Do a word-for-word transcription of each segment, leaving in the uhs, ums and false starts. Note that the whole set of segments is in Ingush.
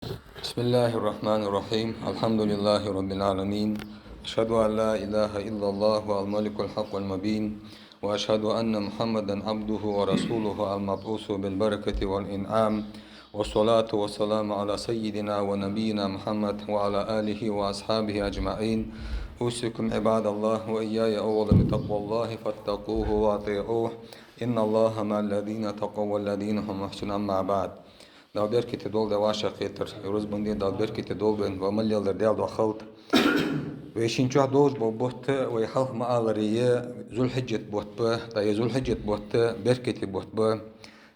بسم الله الرحمن الرحيم. الحمد لله رب العالمين. أشهد أن لا إله إلا الله الملك الحق المبين. وأشهد أن محمدا عبده ورسوله المبعوث بالبركة والإنعام. والصلاة والسلام على سيدنا ونبينا محمد وعلى آله وأصحابه أجمعين. أوصيكم عباد الله وإياي أولا بتقوى الله فاتقوه وأطيعوه. إن الله مع الذين اتقوا والذين هم محسنون. أما بعد. Дала беркате долда вӀашагӀкхетар, рузбанде Дала беркате долда вайна, ва мел леладер Даьла духьа хилда. Вай шийна чу долаш бола бутт, вай хьалха ма аллара, е Зулхьиджат бутт ба, тӀаккха е Зулхьиджат бутт беркате бутт ба,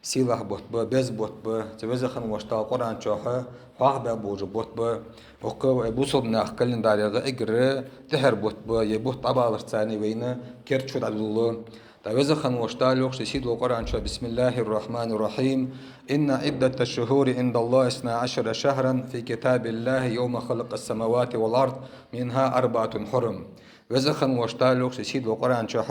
сийлахь бутт ба, беза бутт ба, цу Веза хинна волча Дала Къуръан чу хьоахабаь болаш бола бутт ба. Укх вай бусалба наьха календарегӀа эггара тӀеххьара бутт ба, е бутт дӀабаларца вайна керда шу дӀадолалу. ТӀаккха Веза хинна волча Дала йоах ший сийдолча Къуръан чу: بسم الله الرحمن الرحيم. إن عدة الشهور عند الله اثنا عشر شهرا في كتاب الله يوم خلق السماوات والأرض منها أربعة حرم. Веза хинна волча Дала йоах ший сийдолча Къуръан чу: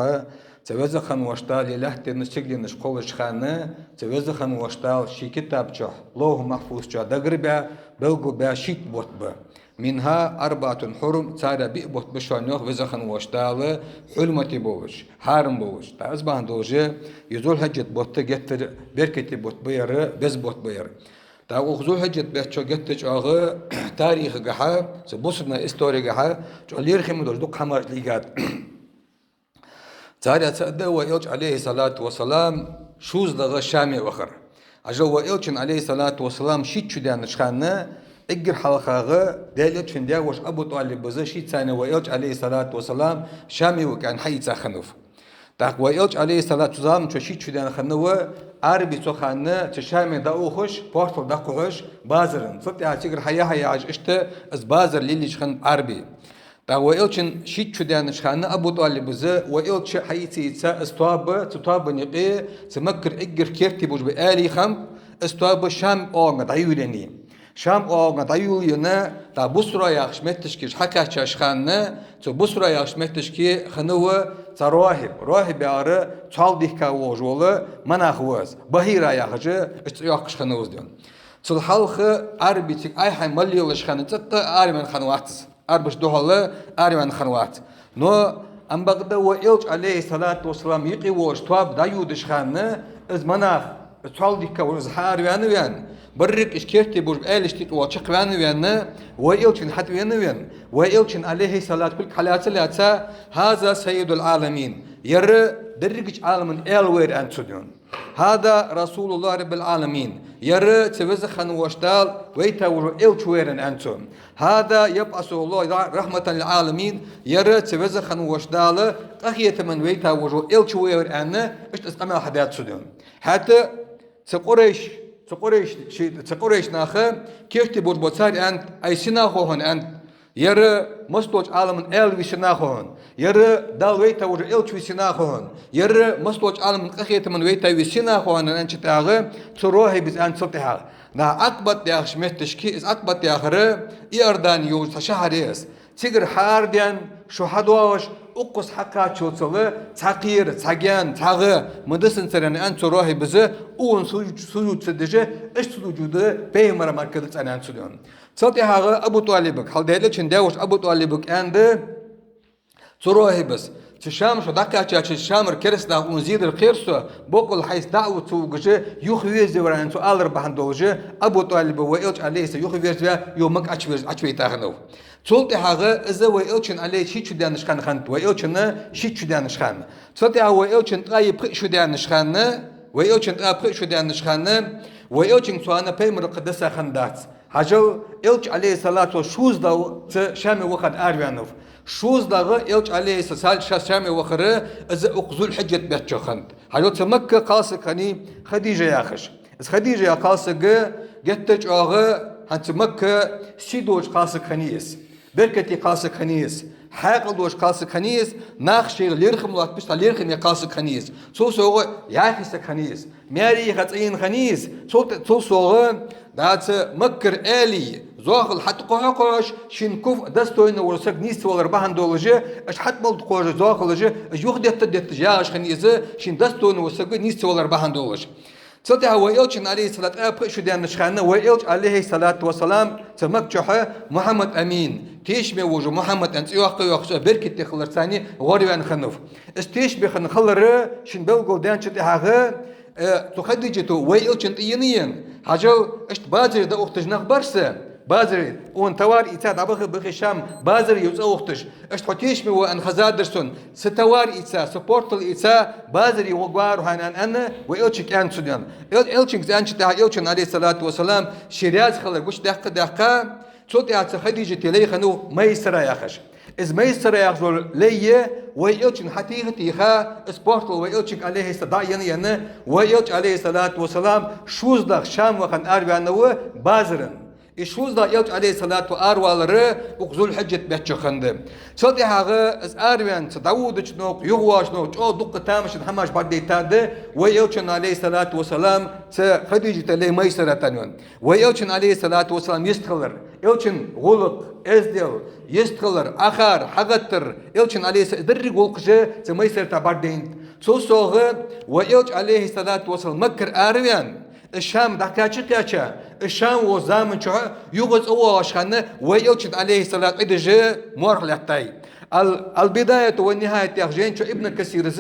цу Веза хинна волча Дала е лаьттанаш, сигаленаш кхоллача хана, цу Веза хинна волча Дала ший китаб чу, Ловхьул-Махьфуз чу дагарбаь, белгалбаь шийтта бутт ба. منها أربعة حرم, царех биъ бутт ба шоана, йоах Веза хинна волча Дала, хьурмате болаш, хьарам болаш. ТӀаккха из бахьан долаш, е Зулхьиджат бутт геттара беркате бутт ба ер, беза бутт ба ер. ТӀаккха укх Зулхьиджат бетта чу геттара чӀоагӀа тарихагахьа, цу бусалба наьха исторегахьа чӀоагӀа лерхӀаме долаш дукха хӀамаш лийгад. Царех цаӀ да вай Элча, عليه الصلاة والسلام, шозлагӀа Шаме вахар. Хьажал, вай Элчан, عليه الصلاة والسلام, шийтта шу даьннача хана, эггара хьалхагӀа Даьла Элчан даь-воша Абу ТӀалиб из шийца цхьана вай Элча, عليه الصلاة والسلام, Шаме ва аьнна хьаийца хиннав. ТӀаккха вай Элча, عليه الصلاة, цу заман чу шийтта шу даьнна хиннав, Ӏарбий цу хана цу Шаме дӀаухаш, портал дӀакхухьаш, базара. Цул тӀехьагӀа цигара хьаяхьа яхаш, иштта из базар лелаеш хиннаб Ӏарбий. ТӀаккха вай Элчан шийтта шу даьннача хана Абу ТӀалиб из вай Элча хьаийца-ийца из тоаба, цу тоабан юкъе, цу Маккара эггара керте болаш бола аьлий хиннаб, из тоаба Шам оагӀонга дӀайолаеннай. Шам оагӀонга дӀайолаенна, тӀаккха Бусра яхача метташка уж хьакхаьчача хана, цу Бусра яхача метташка хиннав цхьа рохьиб. Рохьиб яхар цхьоалагӀа дика волаш вола монах ва из. Бахьира яхаш, иштта цӀи йоаккхаш хиннав из ден. Цул хьалха Ӏарбий цига Ӏайха мел лелаш хинна, цӀаккха а араваьнна хиннавац из. Ӏарбашта духьала араваьнна хиннавац. Но амма бакъда вай Элча, عليه الصلاة والسلام, юкъе волаш тоаба дӀайодача хана, из монах, из цхьоалагӀа дика вола из хьаараваьнна а ваьнна, берригаш керте болаш бола аьлий тӀа чакхваьнна а ваьнна, вай Элчанна хьатӀавена а вена, вай Элчан, عليه الصلاة, кулг хьалаьца а лаьца: هذا سيد العالمين. Ер дерригача Ӏаламан аьла ва ер, аьннад цо ден. هذا رسول الله رب العالمين. Ер цу Веза хинна волча Дала вайта вола Элча ва ер, аьннад цо. هذا يبعثه الله رحمة للعالمين. Ер цу Веза хинна волча Дала къахетама вайта вола Элча ва ер, аьнна, иштта из къамаьл хьадаьд цо ден. ХӀаьта цу Къурайш, цу Къурайш, ши-, цу Къурайш наха керте болаш бола цар аьннад: ай синах ва хьона, аьннад. Ер массадолча Ӏаламан аьла вий синах ва хьона. Ер Дала вайта вола Элча вий синах ва хьона. Ер массадолча Ӏаламан къахетама вайта вий синах ва хьона, аьнначул тӀехьагӀа, цу рохьибас аьннад цул тӀехьагӀа. ДӀа Ӏакъабат яхача метташка, из Ӏакъабат яхар Иордане йолча цхьа шахьар я из. Цигара хьаарадаьнна, шу хьадоагӀаш, укхаза хьакхаччалца цхьа кхера, цхьа гаьна, цхьа гӀа ма дисанзар, аьннад цу рохьибас, укхун сужуд, сужуд ца деш, иштта сужуд пайхамара мара дац, аьннад цо ден. Цул тӀехьагӀа Абу ТӀалибага, хьал Даьла Элчан даь-воша Абу ТӀалибага аьннад цу рохьибас: цу Шам шу дӀакхаьчача, Шамара кераста наха укхунна зе дар кхер со, боккъала хьайца даӀват ца вугаш юхаверзавар, аьнна, цо алар бахьан долаш, Абу ТӀалиба вай Элча, عليه السلام, юхаверзаваь, юха Макка Ӏочуверз-, Ӏочувайта хиннав. Цул тӀехьагӀа из вай Элчан, عليه, шийтта шу даьннача хана хиннад, вай Элчан шийтта шу даьннача хана. Цул тӀехьагӀа вай Элчан ткъаь пхиъ шу даьннача хана, вай Элчан ткъаь пхиъ шу даьннача хана, вай Элчанга цу хана пайхамарал кхы десса хиннадац. Хьажал, Элча, عليه الصلاة, шозлагӀа цу Шаме вахар араваьннав. ШозлагӀа Элча, عليه الصلاة, Шаме вахар из укх Зулхьиджат бетта чу хиннад. Хьажал, цу Макка кхалсаг хиннай Хадижа яхаш. Из Хадижа яха кхалсаг геттара чӀоагӀа хӀанз цу Макка сий долча кхалсаг хиннай из. Беркате кхалсаг хиннай из. Хьаькъал долча кхалсаг хиннай из. Нах шоайга лерхӀам лоаттабеш цхьа лерхӀаме кхалсаг хиннай из. Цул совгӀа яхий саг хиннай из. Маьре яха цӀенна хиннай из. Цул тӀе-, цул совгӀа, дӀа цу Маккара аьлий зоахалол хьатӀакхухьа-кхухьаш, шийна куфӀ, достойно вола саг нийсвалар бахьан долаш, иштта хьатӀа мел кхухьаш зоахалол, уж юхадетта-детташ ягӀаш хиннай из, шийна достойно вола саг нийсвалар бахьан долаш. Цул тӀехьагӀа вай Элчан, Ӏалайхи ссалату, ткъаь пхиъ шу даьннача хана, вай Элча, Ӏалайхи ссалату вассалам, цу Макка чухь Мухьаммад Амин, тешаме вола Мухьаммад аьнна цӀи йоаккха, йоаккхаш, беркате хиларца гӀорваьнна хиннав. Из тешаме хинна хилар шийна белгалдаьнначул тӀехьагӀа, э, цу Хадижата вай Элчанна тӀаена а ена, хьажал, иштта базар дӀаухийташ нах бар са, базар, он товар ийца дӀабаха-бахе Шам, базар ю цӀаухийташ, иштта хьо тешаме ва аьнна хезадар сона, са товар ийца, са портал ийца, базар ю гӀоргвар хьо аьнна, аьнна, вай Элчанга аьннад цо. Эл-, Элчанга аьнначул тӀехьагӀа Элчан, Ӏалайхи ссалату вассалам, ше раьза хилар гучадаьккха, даьккха, цул тӀехьагӀа цу Хадижата лай хиннав Майсара яхаш. Из Майсара яхаш йола лай вай Элчанна хьатеха-теха, из портал вай Элчанга, Ӏалайхи ссалам, дӀа а енна, енна, вай Элча, Ӏалайхи ссалату вассалам, шозлагӀа Шам вахана араваьннав базара. Из шозлагӀа Элча, Ӏалайхи ссалату, аравалар укх Зуль-Хьиджат бетта чухь хиннад. Цул тӀехьагӀа из араваьнна, цу дӀаводача новкъа, юхавоагӀача новкъа, чӀоагӀа дукха тамашийна хӀамаш бӀаргадайтад вай Элчанна, Ӏалайхи ссалату вассалам, цу Хадижата лай Майсарата, аьнна. Вай Элчан, Ӏалайхи ссалату вассалам, йистхилар, Элчан гӀулакх, эздел, йистхилар, Ӏахар, хьагӀаттар, Элчан, Ӏалайхи ссалам, деррига гӀулакхаш цу Майсарата бӀаргадайнад. Цул совгӀа вай Элча, Ӏалайхи ссалату вассалам, Маккара араваьнна, из Шам дӀакхаьча-кхаьча, из Шам волча заман чухь юха цӀавоагӀаш хинна вай Элчанна, Ӏалайхи ссалату, Ӏи деш морх лаьттай. Ал-, Ал-Бидаяту ва Нихаят яхача жайна чу Ибн Касира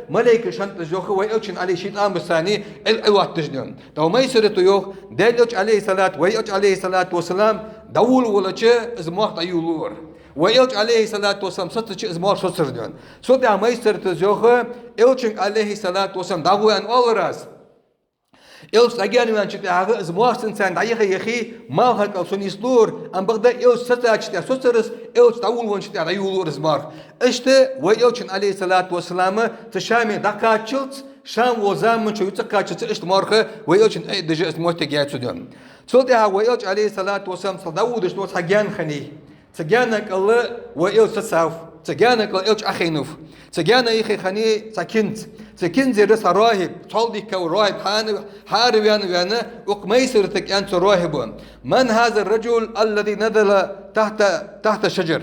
малейкаш хиннад из йоах вай Элчанна, Ӏалайхи, ший тӀамбарца Ӏи, Ӏи латташ, аьнна. ТӀаккха Майсарата йоах, Даьла Элча, Ӏалайхи ссалату, вай Элча, Ӏалайхи ссалату вассалам, дӀаволавелча, из морх дӀайолавелар. Вай Элча, Ӏалайхи ссалату вассалам, сецача, из морх соцар, аьнна. Цул тӀехьагӀа Майсарата йоах, Элчанга, Ӏалайхи ссалату вассалам, дӀагӀо аьнна оалар аз. Элча дӀагаьна ваьнначул тӀехьагӀа из морх цунца дӀаяха-яха, малха кӀал сона йисте ловр, амма бакъда Элча сецачул тӀехьагӀа соцар из, Элча дӀаволавенначул тӀехьагӀа дӀайолавелар из морх. Иштта вай Элчанна, Ӏалайхи ссалату вассалам, цу Шаме дӀакхаччалца, Шам волча заман чу юха цӀакхаччалца иштта морх вай Элчанна Ӏи деш из моттиг яьй цо, аьнна. Цул тӀехьагӀа вай Элча, Ӏалайхи ссалату вассалам, цхьа дӀаводаш новкъа цхьа гаьна хиннай. Цу гаьна кӀал вай Элча сецав, цу гаьна кӀал Элча Ӏохайнав. Цу гаьна юхе хиннай цхьа кинз. Цу кинзера цхьа рохьиб, цхьол дика вола рохьиб хьаьна-, хьаараваьнна, ваьнна, укх Майсаратага аьннад цу рохьибо: «من هذا الرجل الذي نزل تحت، تحت الشجر؟»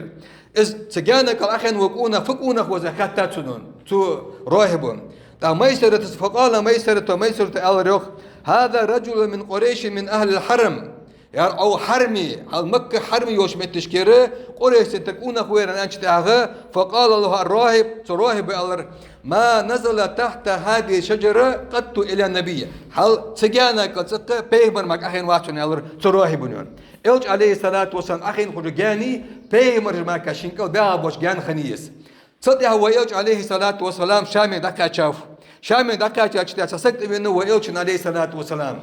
Из цу гаьна кӀал Ӏохайна вола къонах фу къонах ва из, аьнна, хаьттад цо, аьнна, цу рохьибо. ТӀаккха Майсарата, فقال ميسرة, Майсарата аьлар йоах: «هذا رجل من قريش من أهل الحرم». Яр, укх хьарме, хьал Макка хьарме йолча меттигашкара къурайшех къонах ва ер, аьнначул тӀехьагӀа, فقال له الراهب, цу рохьибо аьлар: «ما نزل تحت هذه الشجرة قط إلا نبي». Хьал цу гаьна кӀал цӀаккха пайхамар мара Ӏохайна вац, аьнна, аьлар цу рохьибо, аьнна. Элча, Ӏалайхи ссалату вассалам, Ӏохайна хулача гаьне пайхамараш мара шийна кӀал баьгӀа боаца гаьна хиннай из. Цул тӀехьагӀа вай Элча, Ӏалайхи ссалату вассалам, Шаме дӀакхаьчав. Шаме дӀакхаьчачул тӀехьагӀа цхьа саг тӀавена вай Элчанна, Ӏалайхи ссалату вассалам.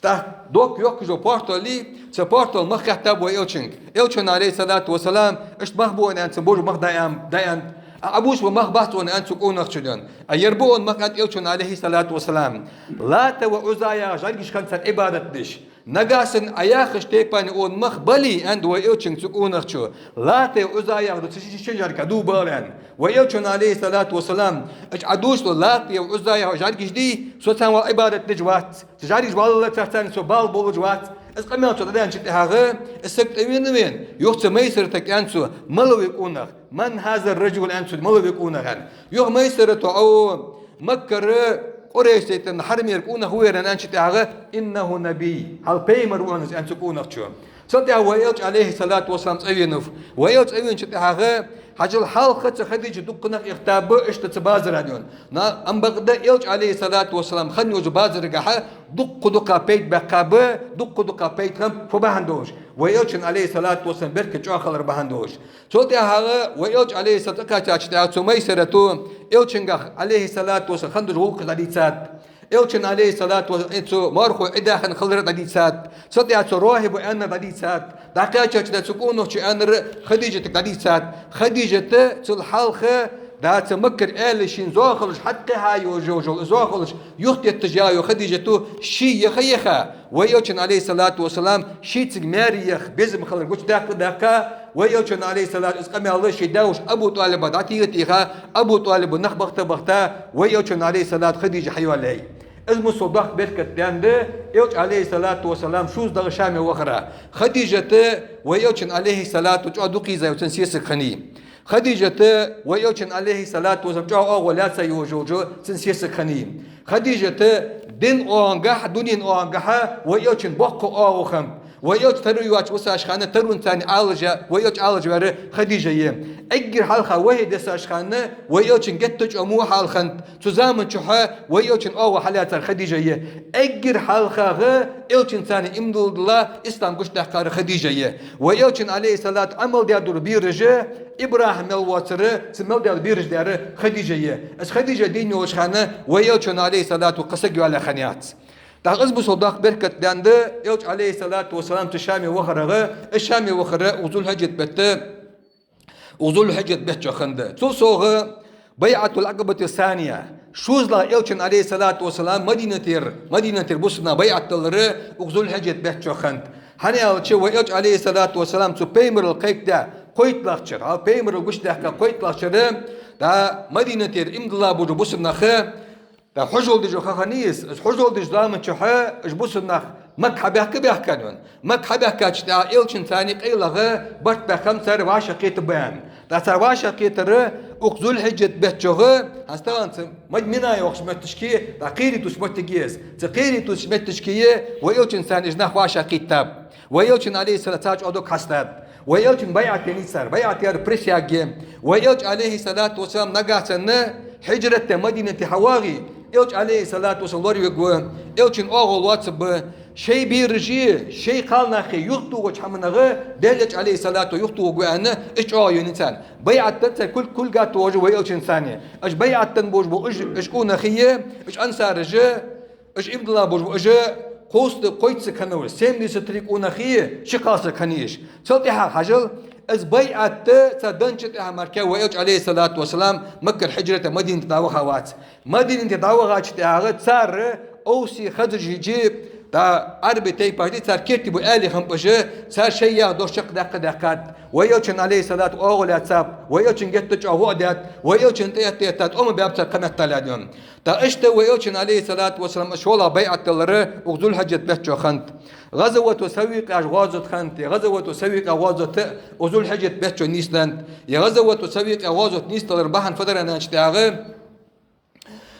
ТӀаккха доккха йоккхаш йола портал я, цу портала мах хаьттаб вай Элчанга. Элчано, Ӏалайхи ссалату вассалам, иштта мах ба хьона, аьнна, цунна бовзаш мах да аьнна, да аьнна. Ӏа, Ӏа бувцаш бола мах бац хьона, аьннад цу къонахчо, аьнна. Ӏа, ер ба хьона мах, аьннад Элчано, Ӏалайхи ссалату вассалам. Лата ва Ӏузза яха жӀаргаш хиннад цар Ӏибадат деш. Нагахьа санна Ӏа яхача тайпара хьона мах бале, аьннад вай Элчанга цу къонахчо, Лата ва Ӏузза яха дувцаш ший-ший жӀаргаш дувгӀа, аьнна. Вай Элчано, Ӏалайхи ссалату вассалам, Аш Ӏа дувцаш дола Лата ва Ӏузза яха жӀаргаш дий, со царна вала Ӏибадат деш вац. Цу жӀаргаш валлалца царна со бала болаш вац. Из къамаьл цо дӀадаьнначул тӀехьагӀа, из саг тӀавена, вена, юха цу Майсаратага аьннад цо: «من هو هذا الرجل؟» аьннад цо, «من هو هذا الرجل؟» аьнна. Юха Майсарата: «Ӏа Маккара къурайшех, хьармера къонах ва ер», аьнначул тӀехьагӀа: «إنه نبي». Хьал пайхамар ва хьона из, аьннад цу къонахчо. Цул тӀехьагӀа вай Элча, Ӏалайхи ссалату вассалам, цӀавенав. Вай Элча цӀавеначул тӀехьагӀа, хьажал, хьалха цу Хадижата дукха нах ихтаб иштта цу базара, аьнна. На, амма бакъда Элча, Ӏалайхи ссалату вассалам, хинна йолча базарагахьа дукха-дукха пайда баьккхаб, дукха-дукха пайда хиннаб, фу бахьан долаш? Вай Элчан, Ӏалайхи ссалату вассалам, беркат чӀоагӀа хилар бахьан долаш. Цул тӀехьагӀа вай Элча, Ӏалайхи ссалату, цӀакхаьчачул тӀехьагӀа цу Майсарата Элчангахьа, Ӏалайхи ссалату вассалам, хинна дола гӀулакхаш дӀадийцад. Элчано, Ӏалайхи ссалату вассалам, цу морхо Ӏи даьха хилар дӀадийцад. Цул тӀехьагӀа цу рохьибо аьннар дӀадийцад. ДӀакхаьчачул тӀехьагӀа цу къонахчо аьннар Хадижатага дӀадийцад. Хадижата цул хьалха, да, цу Маккара аьле шийна зоахалаш хьакхихьа йолаш йола, зоахалаш юхатетташ яха йола Хадижата ше яха-яха, вай Элчано, Ӏалайхи ссалату вассалам, ше цига маьре яха безам хилар гучадаьккха-даьккха, вай Элчано, Ӏалайхи ссалату, из къамаьл ший даь-воша Абу ТӀалиба дӀатеха-теха, Абу ТӀалиба нах бахийта-бахийта, вай Элчано, Ӏалайхи ссалату, Хадижа хьайоалаяьй. Из мел дола доккха беркат даьннад Элча, Ӏалайхи ссалату вассалам, шозлагӀа Шаме вахара. Хадижата вай Элчан, Ӏалайхи ссалату, чӀоагӀа дукха езаш йола цун сесаг хиннай. Хадижата вай Элчан, Ӏалайхи ссалату вассалам, чӀоагӀа оагӀув лаьца йолаш йола цун сесаг хиннай. Хадижата Дин оагӀонгахьа, дунен оагӀонгахьа вай Элчан боккха оагӀув хиннаб. Вай Элча таро йоацаш висача хана, таронца Ӏалашъяь, вай Элча Ӏалашъяьр Хадижа я. Эггара хьалха вахьи дессача хана вай Элчан геттара чӀоагӀа во хьал хиннад. Цу заман чухь вай Элчан оагӀув хьалаьцар Хадижа я. Эггара хьалхагӀа Элчанца иман дилла, ислам гучадаьккхар Хадижа я. Вай Элчан, Ӏалайхи ссалату, Ӏамал даь дола бераш, ИбрахӀим мел воацар, цун мел даь дола бераш даьр Хадижа я. Из Хадижа дийна йолча хана вай Элчано, Ӏалайхи ссалату, кхы саг йоалаяь хиннаяц. ТӀаккха из бусалба доккха беркат даьннад Элча, Ӏалайхи ссалату вассалам, цу Шаме вахарах, из Шаме вахар укх Зулхьиджат бетта, укх Зулхьиджат бетта чу хиннад. Цул совгӀа БайӀатул-Ӏакъабати ссания, шозлагӀа Элчан, Ӏалайхи ссалату вассалам, Мадинатера, Мадинатера бусалба наха байӀат далар укх Зулхьиджат бетта чу хиннад. ХӀана аьлча, вай Элча, Ӏалайхи ссалату вассалам, цу пайхамарал кхайкадаь кхойтталагӀча шера, хьал пайхамарал гучадаьккха кхойтталагӀча шера, тӀаккха Мадинатера иман дилла болаш бола бусалба нах, тӀаккха хьажол деш хиннай из, из хьажол деча заман чухь уж бусалба нах Макка хьабаьхка баьхкаб. Макка хьабаьхкача тӀехьагӀа Элчанца къайлагӀа барт баьккхаб цар вӀашагӀкхетаргба аьнна. ТӀаккха цар вӀашагӀкхетар укх Зулхьиджат бетта чу, хӀанз тахан ца Мад-, Мина яхача моттиге, тӀаккха кхерий тусача моттиге я из. Цу кхерий тусача моттиге вай Элчанца уж нах вӀашагӀкхийттаб. Вай Элчан, Ӏалайхи ссалату, цар чӀоагӀа дог хьастад. Вай Элчан байӀат даьд цар, байӀат яр присяга я. Вай Элча, Ӏалайхи ссалату вассалам, нагахьа санна хӀиджрат даь Мадинате хьавоагӀе, Элча, Ӏалайхи ссалату вассалам, лоравергва, Элчан оагӀув лоацаргба, шоай бераши, шоай кхалнахи юхатохача хӀаманах Даьла Элча, Ӏалайхи ссалату, юхатохаргва аьнна, из чӀоагӀо еннай царна. БайӀат даьд цар, кулг, кулга тохаш вай Элчанца. Уж байӀат даь болаш бола уж, уж къонахий, уж ансараш, уж иман дилла болаш бола уж кховзткъеи кхойтта саг хиннав, семьдесят три къонахий, ши кхалсаг хиннай уж. Цул тӀехьагӀа хьажал, из байӀат цар даьча тӀехьа мара вай Элча, Ӏалайхи ссалату вассалам, Маккара хӀиджрат даь Мадинате дӀаваха вац. Мадинате дӀавахача тӀехьагӀа цар Авси, Хазражи, тӀаккха Ӏарбий тайпаш, цар керте бола аьлий хиннаб уж, цар шоай яха дош чакхдаьккха даьккхад. Вай Элчан, Ӏалайхи ссалату, оагӀув лаьцаб, вай Элчан геттара чӀоагӀа воӀ даьд, вай Элчанна тӀаэтта-этта тӀом баьб цар кхыметтел аьнна. ТӀаккха иштта вай Элчан, Ӏалайхи ссалату вассалам, шоллагӀа байӀат далар укх Зулхьиджат бетта чу хиннад. ГӀазавату Савикъ яхаш гӀазот хиннад, е ГӀазавату Савикъ яха гӀазот укх Зулхьиджат бетта чу нийсденнад. Е ГӀазавату Савикъ яха гӀазот нийсдалара бахьан фу дар аьннача тӀехьагӀа,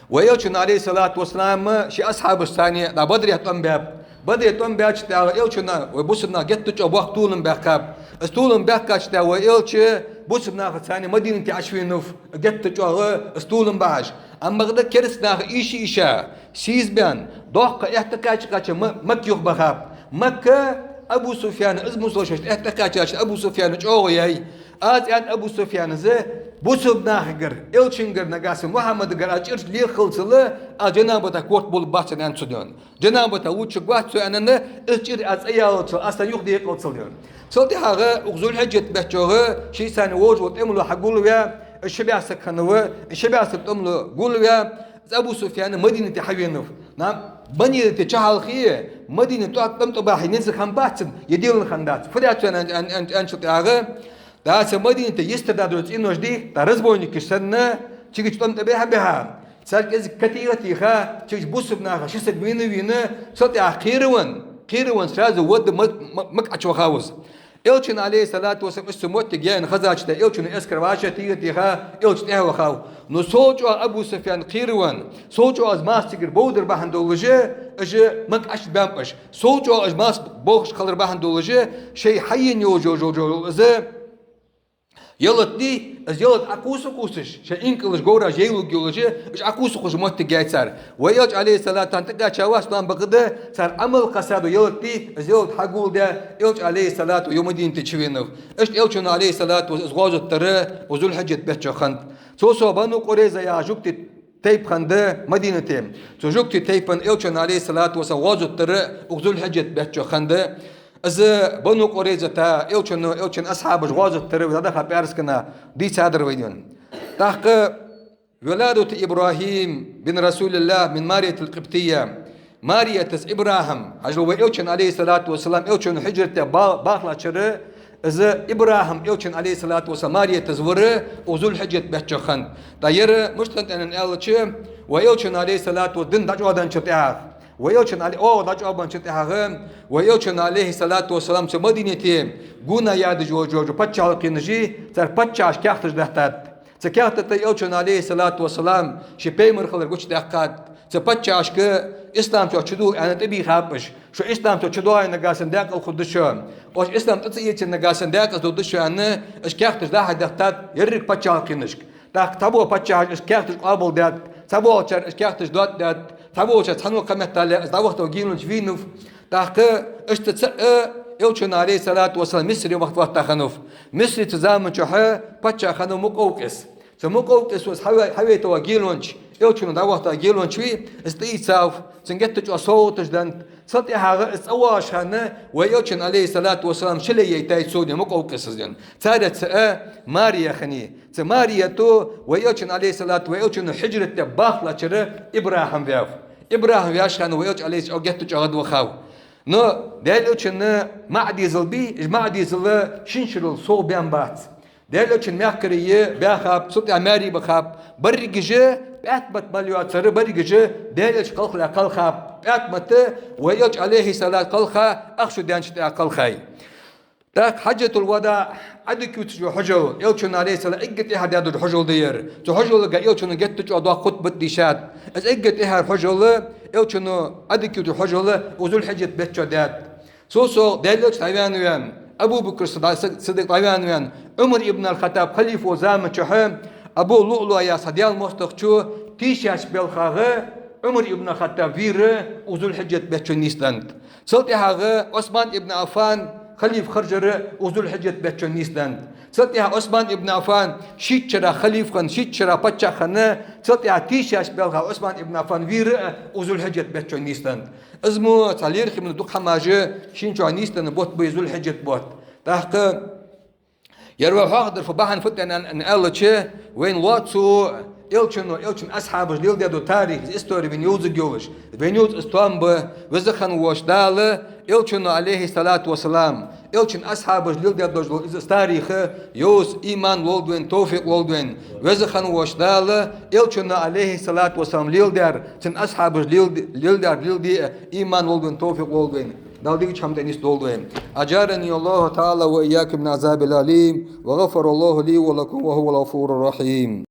вай Элчано, Ӏалайхи ссалату вассалам, ший асхьабашца дӀа Бадре тӀом баьб. Бадре тӀом баьча тӀехьагӀа Элчано вай бусалба наха геттара чӀоагӀа боккха толам баьккхаб. Из толам баьккхача тӀехьагӀа вай Элча бусалба нахаца Мадинате Ӏочувенав, геттара чӀоагӀа из толам бахьаш. Амма бакъда кераста наха ийша-ийша, сийсазбаьнна, доккха аьтта кхаьча-кхаьча Ма-, Макка юхабахаб. Макка Абу Суфьяна, из мусалш аьтта кхаьчача Абу Суфьяна чӀоагӀо яьй. Аз, аьннад Абу Суфьяна, бусалба нахагара, Элчангара, нагахьа санна Мухьаммадагара аз чӀир лехалцал, аз жаннабатах корта болабац, аьннад цо. Жаннабатах лувчаргвац со, аьнна, из чӀир аз цӀаяллалцал, аз царна юхадекъалцал. Цул тӀехьагӀа укх Зулхьиджат бетта чу шийца вожаш вола тӀемало хьагулваь, ши бӀаь саг хиннав, ши бӀаь саг тӀемало гулваь, из Абу Суфьян Мадинате хьавенав. Нах, Мадинате чухьалхе, Мадинате тӀом тӀабахьа низ хиннабац, е делла хиннадац. Фу даьд цо аьн-, аьн-, аьн-, аьнначул тӀехьагӀа, тӀаккха Мадинате йистхинна дола цӀенош дий, тӀаккха разбойникаш санна, цига тӀом тӀабихьа-бихьа, царга кӀезига категӀа а теха, цига бусалба нахах ши саг вийна-вийна, цул тӀехьагӀа кхеравенна, кхеравенна сразу вадда Ма-, Ма-, Макка Ӏочувахав из. Элчано, Ӏалайхи ссалату вассалам, из цу моттиге яьнна хезача тӀехьагӀа, Элчано эскар вӀашагӀтеха-теха, Элча тӀехьа вахав. Но сел чӀоагӀа Абу Суфьян кхеравенна, сел чӀоагӀа из массанегара бовдар бахьан долаш, уж Макка Ӏочубаьннаб уж. Сел чӀоагӀа уж массаболхаш хилар бахьан долаш, шоай хьаена йолаш йола из ялат дий, из ялат Ӏокхувса-кхувсаш, шоай инкалаш, говраш яйлургйолаш, уж Ӏокхувсаш моттиг яьй цар. Вай Элча, Ӏалайхи ссалату, тӀакхаьчавац, амма бакъда цар Ӏамал кхоссаду ялат дий, из ялат хьагулдаь, Элча, Ӏалайхи ссалату, Мадинате чувенав. Иштта Элчано, Ӏалайхи ссалату, из гӀазот дар укх Зулхьиджат бетта чу хиннад. Цул совгӀа Бану Къурайза яха жугтий тайпа хиннад Мадинате. Цу жугтий тайпан Элчано, Ӏалайхи ссалату вассалам, гӀазот дар укх Зулхьиджат бетта чу хиннад. Из Бану Къурайзата Элчано, Элчан асхьабаша гӀазот дар вай дӀадаха пӀаьраска дийцадар вайна. ТӀаккха ولادة إبراهيم بن رسول الله من مارية القبطية. Мариятас ИбрахӀим, хьажал, вай Элчан, Ӏалайхи ссалату вассалам, Элчано хӀиджрат даь ба-, бахалача шера, из ИбрахӀим Элчан, Ӏалайхи ссалату вассалам, Мариятас вар укх Зулхьиджат бетта чу хиннад. ТӀаккха ер мишта хиннад аьнна аьлча, вай Элчано, Ӏалайхи ссалату вассалам, дин дӀачӀоагӀденначул тӀехьагӀа, вай Элчан, Ӏала-, оагӀув дӀачӀоагӀбенначул тӀехьагӀа, вай Элчано, Ӏалайхи ссалату вассалам, цу Мадинате гуна ядаж йожожо паччахьалкхенаши, цар паччахьаша каьхаташ даттад. Цу каьхата тӀа Элчано, Ӏалайхи ссалату вассалам, ший пайхамар хилар гучадаьккхад. Цу паччахьашка ислам чу чудоагӀа аьнна тӀабийхаб уж. Шо ислам чу чудоагӀе нагахь санна даькъала хургда шо. Оаш ислам тӀа ца эцача нагахь санна даькъаза дергда шо аьнна, уж каьхаташ дӀа-хьа дехийтад еррига паччахьалкхенашка. ТӀаккха цхьаболча паччахьаша уж каьхаташ къоабалдаьд, цхьаболчар уж каьхаташ доацадаьд, цхьаболчар цхьан кхы меттел из дӀавахийта гиланча вийнав. ТӀаккха иштта цаӀ Элчано, Ӏалайхи ссалату вассалам, Мисре вахийта хиннав. Мисре цу заман чухь паччахь хиннав Мукъавкъис. Цу Мукъавкъисо из хьаве-, хьавайта гиланча, Элчано дӀавахийта гиланча вий, из тӀаийцав, цунна геттара чӀоагӀа совгӀаташ деннад. Цул тӀехьагӀа из цӀавоагӀаш хинна, вай Элчан, Ӏалайхи ссалату вассалам, ши лай яйтай цо, Мукъавкъиса. Царех цаӀ Мария хиннай. Цу Марията вай Элчан, Ӏалайхи ссалату, вай Элчано хьижрат де бахлачара ИбрахӀим ваьв. ИбрахӀим ваьча хана вай Элча, Ӏалайхи ссалам, геттара чӀоагӀа гӀадвахав. Но Даьла Элчан маӀа дезал бий, из маӀа дезал шин шерал совбаьнна бац. Даьла Элчан мехкарий баьхаб, цул тӀехьа маьре бахаб, берригаш, ПӀаьтмат мел йоацар, берригаш Даьла Элча кхалхале кхелхаб. ПӀаьтмат вай Элча, Ӏалайхи ссалату, кхелха, ах шу даьнначул тӀехьа кхелхай. ТӀаккха Хьажжатул-ВадаӀ, Ӏодика ювцаш йола хьажол, Элчано, Ӏалайхи ссалам, эггара тӀехьара даьдола хьажол да ер. Цу хьажолга Элчано геттара чӀоагӀа доккха хутбат дийшад. Из эггара тӀехьара хьажол, Элчано Ӏодика ювцаш йола хьажол, укх Зулхьиджат бетта чу даьд. Цул совгӀа Даьла Элча дӀаваьнна ваьнна, Абу Бакр Сиддикъ дӀаваьнна ваьнна, Ӏумар ибн аль-ХаттӀаб халифа волча заман чухь Абу ЛуӀлуӀа яха цхьа даьла моастагӀчо тийшача балхах Ӏумар ибн аль-ХаттӀаб вийра укх Зулхьиджат бетта чу нийсденнад. Цул тӀехьагӀа Ӏусман ибн Ӏаффан халифа хержар укх Зулхьиджат бетта чу нийсденнад. Цул тӀехьа Ӏусман ибн Ӏаффан шийтта шера халифа хинна, шийтта шера паччахь хинна, цул тӀехьа тийшача балхах Ӏусман ибн Ӏаффан вийра укх Зулхьиджат бетта чу нийсденнад. Из мо цхьа лерхӀаме дукха хӀамаш шийна чу нийсденна бутт ба из Зулхьиджат бутт. ТӀаккха ер вай хьоахадер фу бахьан фуд аьнна аьлча, вайна лоацца Элчано, Элчан асхьабаша леладаь дола тарих, из истори вайна йовзаргйолаш, вайна йовза из тоам ба. Веза хинна волча Дала Элчано, Ӏалайхи ссалату вассалам, Элчан асхьабаша леладаь долаш дола из тарих йовза иман лолда вайна, товфикъ лолда вайна. Веза хинна волча Дала Элчано, Ӏалайхи ссалату вассалам, леладаьр, цун асхьабаша лел-, леладаьр леладе иман лолда вайна, товфикъ лолда вайна. Дала дикача хӀаман тӀа нийсдолда вай. أجارني الله تعالى وإياكم من عذاب الأليم، وغفر الله لي ولكم، وهو الغفور الرحيم.